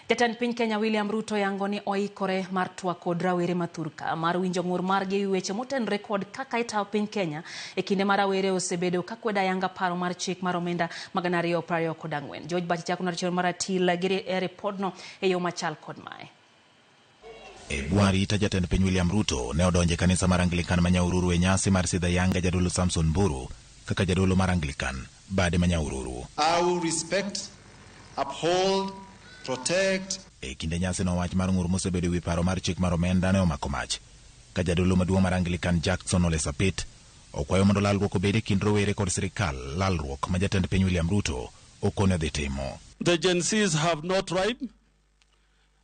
Jatend piny Kenya William Ruto yango ni oikore mar twak kod rawere ma thurka mar winjo ng'ur margi ewi weche motenore kod kaka itayo piny Kenya e kinde ma rawere osebedo ka kwedo ayanga paro mar chik mar omenda ma 2024. George Bachi chako chenro mar atil gi e ripodno e yo machal kod mae. E bwo arita jatend piny William Ruto ne odonjo e kanisa mar Anglican ma Nyahururu e nyasi mar sidho ayanga jadolo Samson Mburu kaka jadolo mar Anglican bade ma Nyahururu. I will respect, uphold, protect. E kinde nyasino wach mar ng'ur mosebedo e wi paro mar chik mar omenda ne omako mach. Ka jadolo maduong' mar Anglican Jackson Ole Sapit okwayo mondo lalruok obed e kind rowere kod sirikal, lalruok ma jatend piny William Ruto okone odhi timo. The Gen Zs have no tribe,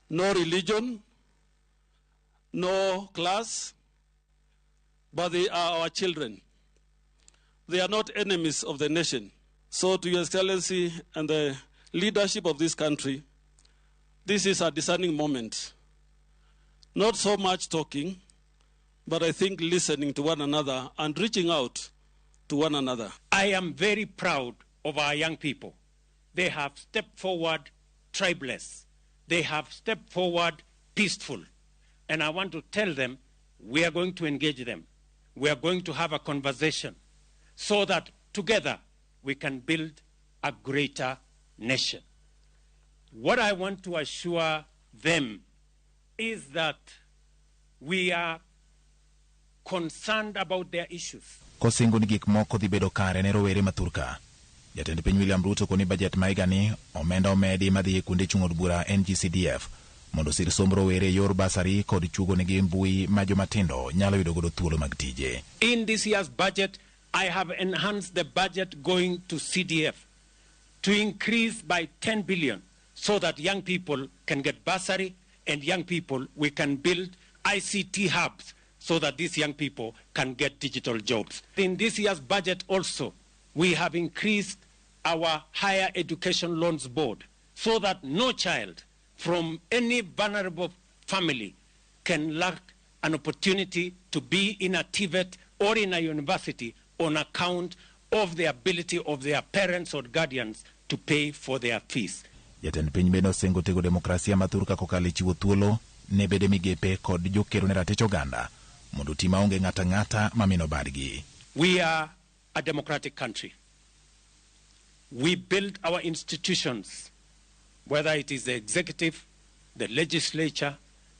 no religion, no class, but they are our children. They are not enemies of the nation. So, to Your Excellency and the leadership of this country, this is a discerning moment. Not so much talking, but I think listening to one another and reaching out to one another. I am very proud of our young people. They have stepped forward tribeless. They have stepped forward peaceful. And I want to tell them we are going to engage them. We are going to have a conversation so that together we can build a greater nation. What I want to assure them is that we are concerned about their issues. Kosingo ni gik moko dhi bedo kare ne rowere ma thurka. Jatend piny William Ruto koni bajet ma higani omenda omedi madhi e kuonde chung' od bura NGCDF mondo osir somb rowere e yor basari kod chuogo negi mbui ma jomatindo nyalo yudo godo thuolo mag tije. In this year's budget, I have enhanced the budget going to CDF to increase by 10 billion so that young people can get bursary and young people, we can build ICT hubs so that these young people can get digital jobs. In this year's budget also, we have increased our higher education loans board so that no child from any vulnerable family can lack an opportunity to be in a TVET or in a university on account of the ability of their parents or guardians to pay for their fees. Jatend piny bende osingo tego demokrasia ma thurka kokalo e chiwo thuolo ne bede migepe kod jokedo ne ratich oganda mondo oti maonge ng'ato ang'ata mamino badgi. We are a democratic country. We build our institutions, whether it is the executive, the legislature,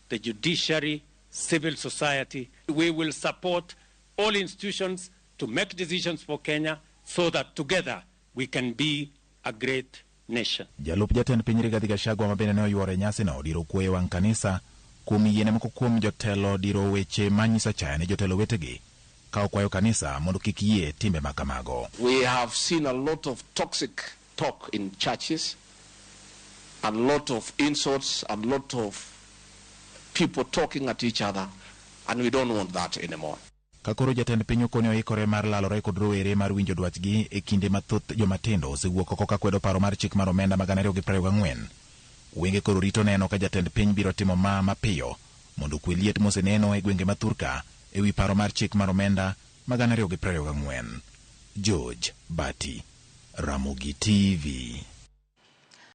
the judiciary, civil society. We will support all institutions to make decisions for Kenya so that together we can be a great nation. Jalup jatend piny Rigathi Gachagua ma bende ne oyuoro e nyasino odiro kuoyo e wang' kanisa kuom yiene moko kuom jotelo diro weche manyiso achaya ne jotelo wetegi ka okwayo kanisa mondo kik yie timbe ma kamago. We have seen a lot of toxic talk in churches, a lot of insults, a lot of people talking at each other, and we don't want that anymore. Ka koro jatend piny okoni oikore mar lalore kod rowere mar winjo dwachgi e kinde ma thoth jomatindo osewuok oko ka kwedo paro mar chik mar omenda ma 2024. Wenge koro rito neno ka jatend piny biro timo ma mapiyo mondo okwe liet moseneno e gwenge ma thurka e wi paro mar chik mar omenda ma 2024. George Bati, Ramogi TV.